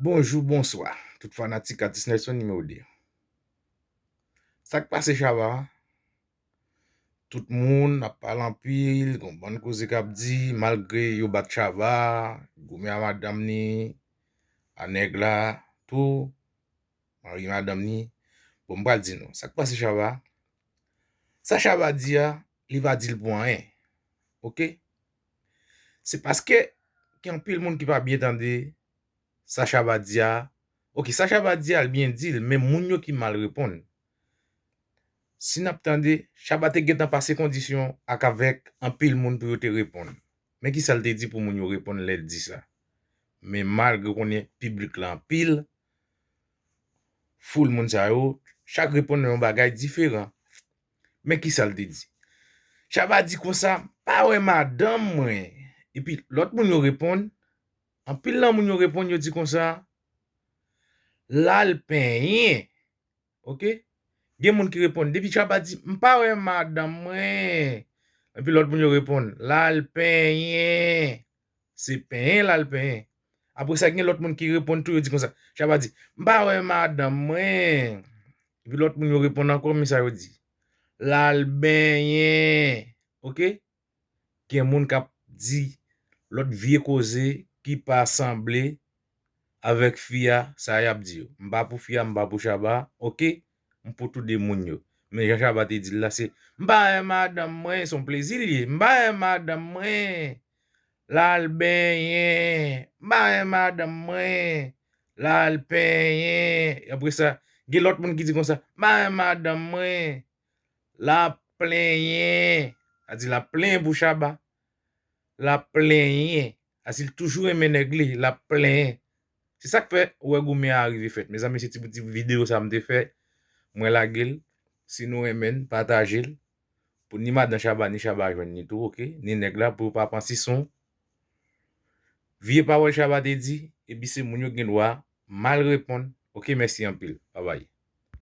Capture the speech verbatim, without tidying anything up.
Bonjou, bonswa, tout fanatik atis Nelson nimewo de. Sa k pase Shabba? Tout moun ap pale anpil, gon bann koze k ap di, malgre yo bat Shabba, goumen a madanm ni, a nèg la, tou, mari madanm ni. Bon, m pral di nou, sa k pase Shabba? Sa Shabba di a, li pa di l pou anyen. Oke? Se paske gen anpil moun ki pa byen tande sa Shabba di a. Oke, sa Shabba di a, l byen di l, men moun yo ki mal reponn. Si n ap tande, Shabba te gentan pase kondisyon ak avèk anpil moun pou yo te reponn. Men ki sa l te di pou moun yo reponn lè l di sa. Men malgre konnen piblik la anpil, foul moun sa yo, chak reponn nan yon bagay diferan. Men ki sa l te di? Shabba di konsa, "M pa wè madanm mwen." Epi lòt moun yo reponn, anpil nan moun yo reponn, yo di konsa, "L al penyen." Oke? Gen moun ki reponn, depi Shabba di, "M pa wè madanm mwen." Epi lòt moun yo reponn, "L al penyen." Se penyen l al penyen. Apre sa, gen lòt moun ki reponn tou, yo di konsa. Shabba di, "M pa wè madanm mwen." Epi lòt moun yo reponn ankò, men sa yo di, "L al benyen." Oke? Gen moun k ap di lòt vye koze ki pa sanble avèk fi a, sa y ap di yo. M pa pou fi a, m pa pou Shabba, oke? M pou tou de moun yo. Men jan Shabba te di l la, se, "M pa wè madanm mwen," se yon plezi l ye. "M pa wè madanm mwen, l al benyen. M pa wè madanm mwen, l al penyen." Apre sa, gen lòt moun ki di konsa, "M pa wè madanm mwen, l ap plenyen." Sa di l ap plenyen pou Shabba. L ap plenyen. Asi l toujou renmen nèg li, l ap plenyen. Se sa k fè ou wè goumen an rive fèt. Mezanmi, se ti, ti videyo sa m te fè. Mwen lage l. Si nou renmen l, pataje l. Pou ni madan Shabba, ni Shabba jwenn ni tou, oke? Ni nèg la, pou yo pa pran sison. Vye pawòl Shabba te di, epi se moun yo gen dwa mal reponn. Oke, mèsi anpil. Babay.